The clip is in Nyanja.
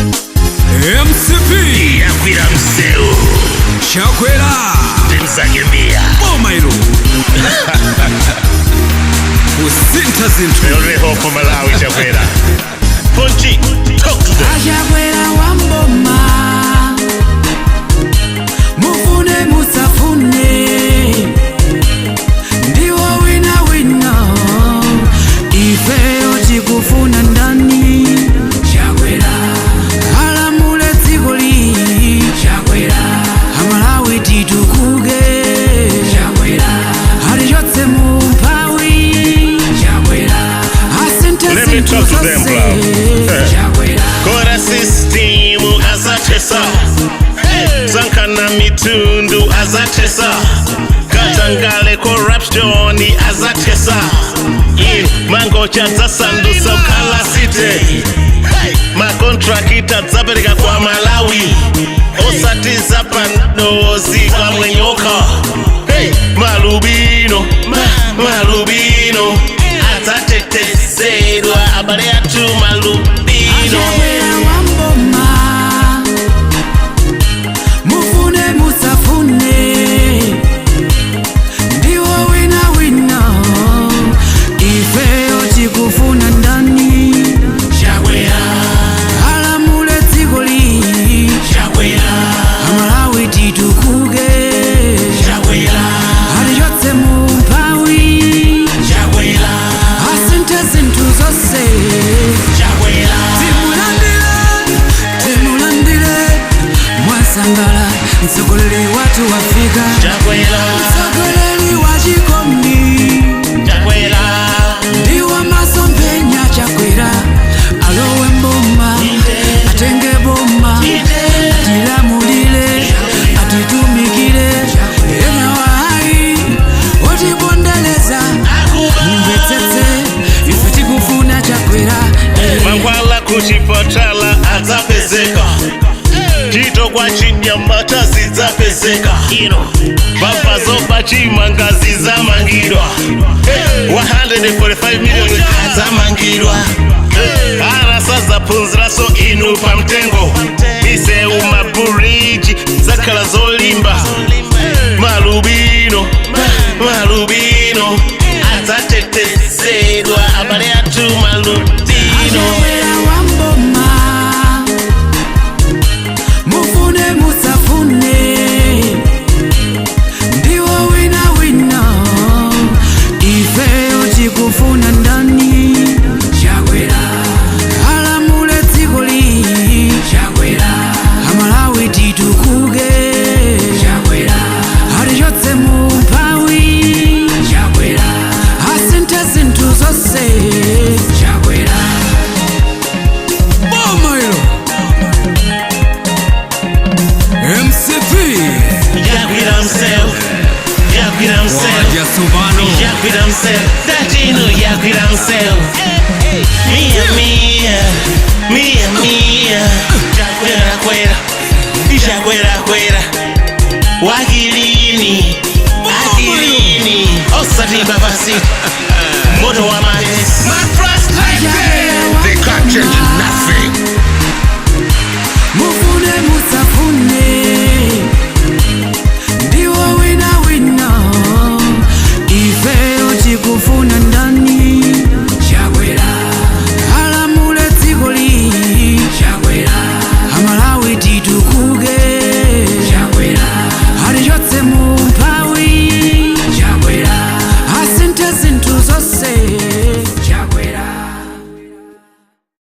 MCP. Yakwira mseu. Chakwera. Ndimzake Mia. Boma ilo kusintha zinthu. Only hope for Malawi, Chakwera. Punchi, talk to them. Achakwera wamboma, mufune musafune, ndiwo wina wina, ifeyo tikufuna ndani? Chakwera alamule dzikoli. Chakwera amalawi titukuke. Chakwera alichotse mumphawi. Chakwera asinthe Let me zinthu talk to them, zonse. bro. Chakwera. Kora system azatesa. Sankana mitundu azatesa. Katangale corruption azatesa. In mangocha dzasandusa ukhala city. Makontrakita dzapereka kwa Malawi. Osatiza panozi kwa mwenyoka. Hey, malubino, malubino adzatetezedwa abale athu malubino. Achakwera wamboma, mufune musafune, ndiwo wina wina, ifeyo tikufuna ndani? Chakwera alamule dzikoli. Chakwera amalawi titukuke. Chakwera alichotse mumphawi. Chakwera asinthe zinthu zonse. Chakwera timulandire, timulandire mwasangala, mtsogoleri wathu wafika. Chakwera. Mtsogoleri wa chikondi. Chakwera. Ndiwa masomphenya. Chakwera alowe mboma, atenge boma, atilamulire, atitumikire. Ena wayi otipondereza, mumvetsetse, ife tikufuna Chakwera. Mankhwala kuchipatala adzapezeka, ntchito kwa chinyamata zidzapezeka, mbava chimanga zidzamangidwa, 145 million adzamangidwa, ana sadzaphunziraso inu pamtengo, misewu mabuliji zakhala zolimba, malubino, malubino adzatetezedwa abale athu malubino. Achakwera wamboma, mufune musafune, ndiwo wina wina, ifeyo tikufuna ndani? Chakwera alamule dzikoli. Chakwera amalawi titukuke. Chakwera alichotse mumphawi. Chakwera asinthe zinthu zonse. Chakwera. Boma ilo MCP. Yakwira mseu, yakwira mseu. Wadya tsopano. Yakwira mseu, tatino yakwira mseu. Mia mia, mia mia. Chakwera kwera, chakwera kwera. Wakilini, akilini. Osati babasi, moto wa magesi. They can't change nothing. Mufune musafune, ndiwo wina wina, ifeyo tikufuna ndani? Chakwera alamule dzikoli. Chakwera amalawi titukuke. Chakwera alichotse mumphawi. Chakwera asinthe zinthu zonse.